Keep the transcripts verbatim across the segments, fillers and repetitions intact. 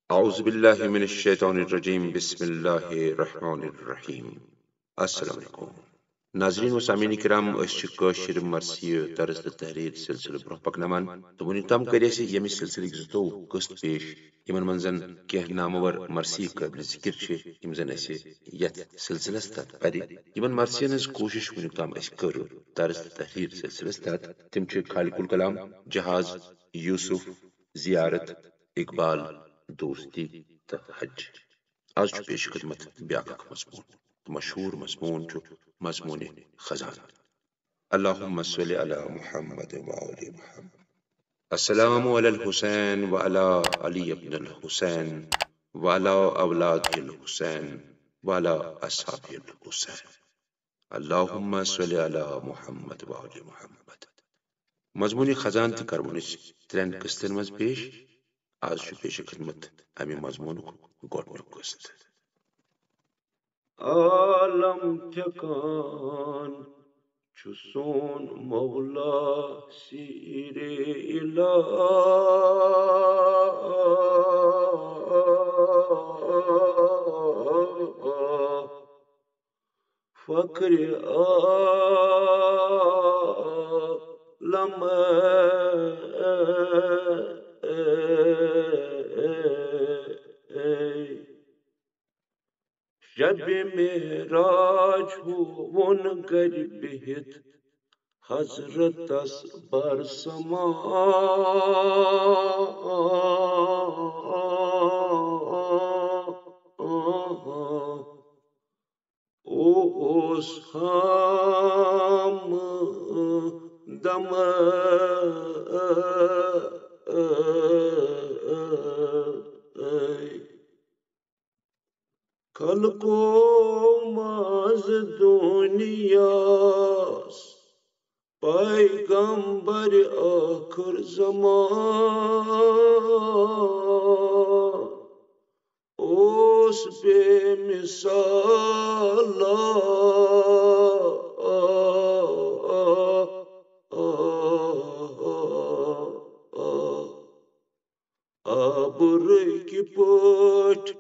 اعوذ باللہ من الشیطان الرجیم، بسم اللہ الرحمن الرحیم۔ السلام علیکم۔ ناظرین و سامعین کرام، أسۍ چھِ کٲشِر مرثیہ طرز تہٕ تحریر سلسلہٕ برونٛہہ پکناوان، تہٕ وُنیُک تام کٔرۍ اَسہِ ییٚمہِ سلسلٕکۍ زٕتووُہ قٕسط پیش، یِمن منٛز زن کینٛہہ نامور مرثیہ قٲبلِ ذِکر چھِ، یِم زن اَسہِ یتھ سلسلس تحت پرِ۔ یِمن مرثین ہٕنٛز کوٗشش وُنیُک تام اَسہِ کٔر طرز تہٕ تحریر سلسلس تحت، تِم چھِ خالق الکلام، جہاز، یوسف، زیارت، اقبال، دوستی تہٕ حج۔ از چھُ پیش خدمت بیاکھ اکھ مضمون، تہٕ مشہوٗر مضمون چھُ مضمون خزان۔ اللہم صل علی محمد و آل محمد۔ السلام علی الحسین و علی علی ابن الحسین و علی اولاد الحسین و علی اصحاب الحسین۔ اللہم صل علی محمد و آل محمد۔ مضمون خزان تہِ کرون أسۍ ترٛٮ۪ن قسطن منٛز پیش۔ از چھُ پیش خدمت امہِ مضمونُک گۄڈٕنیُک قسط۔ عالم ٹھیکان چھُ سون مولا سیرِ الہ۔ فخرِ عالم شبِ معراج ہووُن گرِ بِہِتھ حضرتس بر سما۔ اوس ہامدم خلقو منٛز دُنیاہس پیغمبر ٲخر زمان اوس بے مثال۔ آبرٕکۍ پٲٹھۍ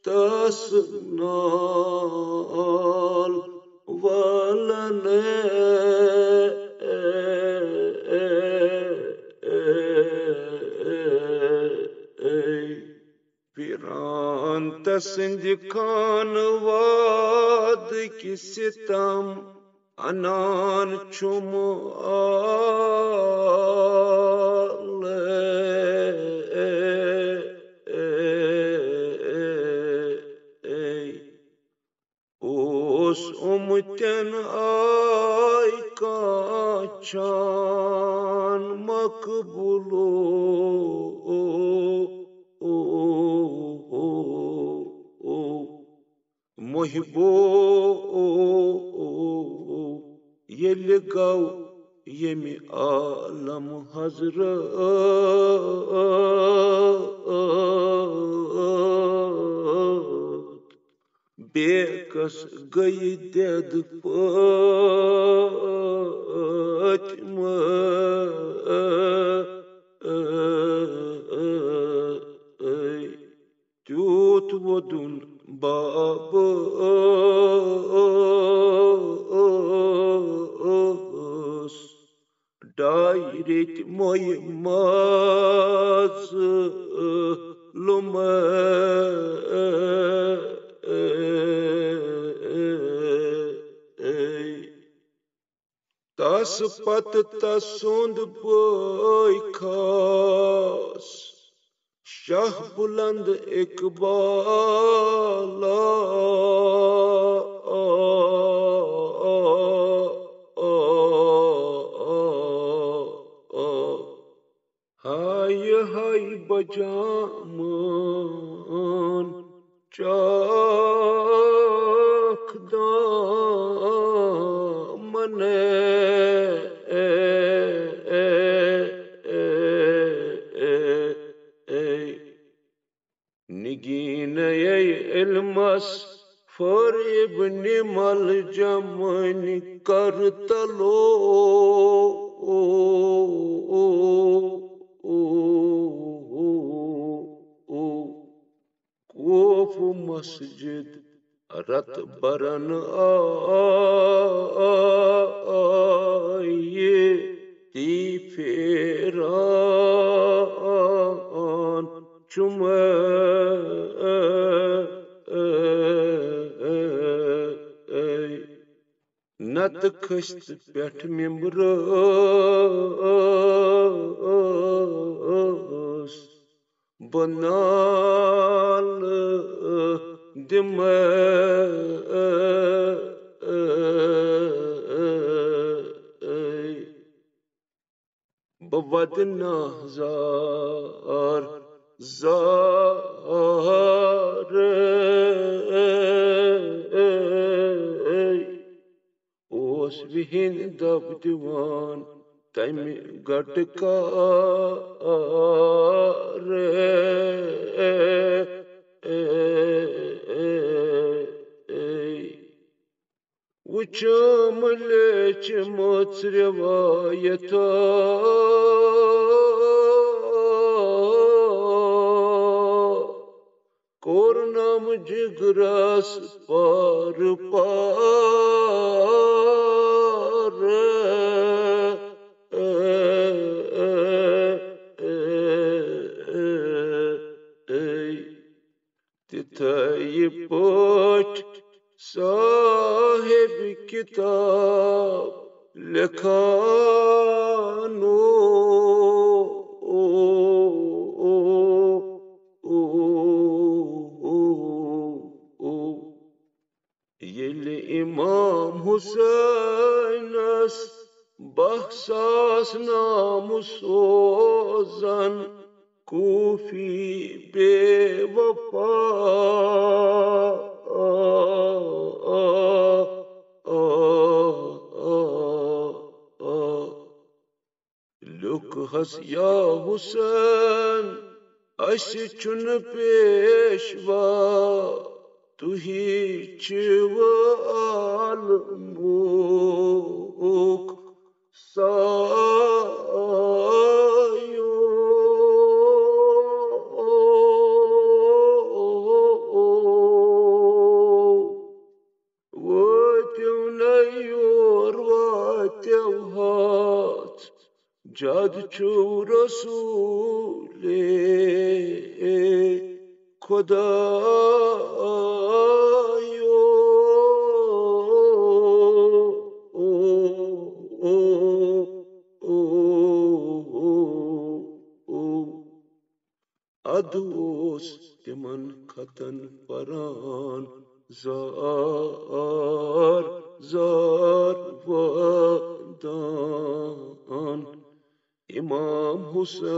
تس نال والن۔ پیران تسٕنٛدِ خانہٕ وادٕکۍ ستم انان چھُم آل۔ اوس اُمتن آے کانٛہہ چھان مقبولو۔ محبو ییٚلہِ گوٚو ییٚمہِ عالم حضرت بیکس گٔیہِ دٮ۪د پٲتۍ مٲے۔ تیوٗت وودُن بابس ڈایہِ ریٚتۍ مۄیہِ ماز لومے۔ تس پتہٕ تسُنٛد بٲے خاص شاہ بلند اقبال۔ ہاے ہاے بجامن چاکھ دامن۔ نگیٖنَے علمس فریب نمل جمن کر تلو۔ مسجد رت برن آیہِ تی پھیران چھُم۔ نتہٕ کھٔسۍ پٮ۪ٹھ ممبرس بہٕ نالہٕ دِمے۔ بہٕ وَدٕ نازار زارے۔ اوس وِہِنۍ دَب دِوان تَمہِ گَٹہٕ کارے۔ وُچھم لیچھ مٔژ رِوایتا، کوٚرنم جگرس پار پار۔ تِتھے پٲٹھۍ صاحب کتاب لیکھان اوس۔ ییٚلہِ امام حسینس باہ ساس نامہٕ سوزن کوفی بے وفا۔ لیوٚکھ حس یا حسین، اسہِ چھُنہٕ پیشوا، تُہی چھِو عالمُک سایو۔ وٲتِو نَے یور، واتِو ہاتھ، جد چھُو رسولے خدایو۔ ادٕ اوس تِمن خطن پران زار زار ودان۔ امام حسین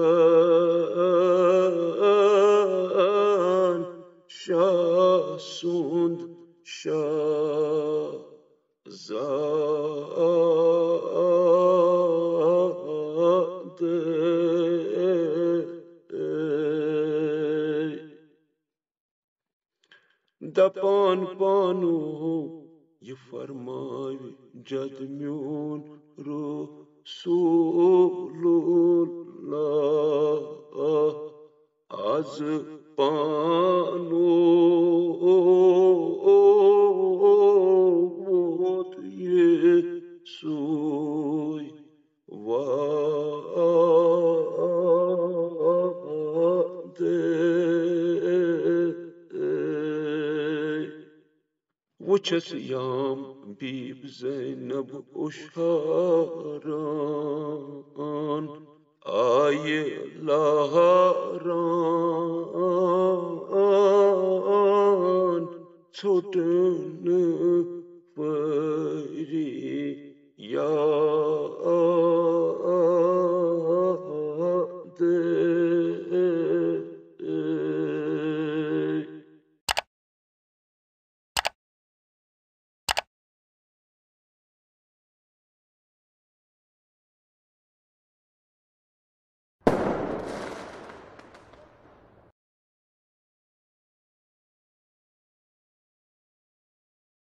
شاہ سُنٛد شاہ زادٕ۔ دپان پانو یہِ فرماوِ جد میون رسول اللہ۔ از پانو ووت یہِ سوے وعدٕ۔ وُچھس یام بیب زینب اُشاران آیہِ لہران، ژھوٚٹ نہٕ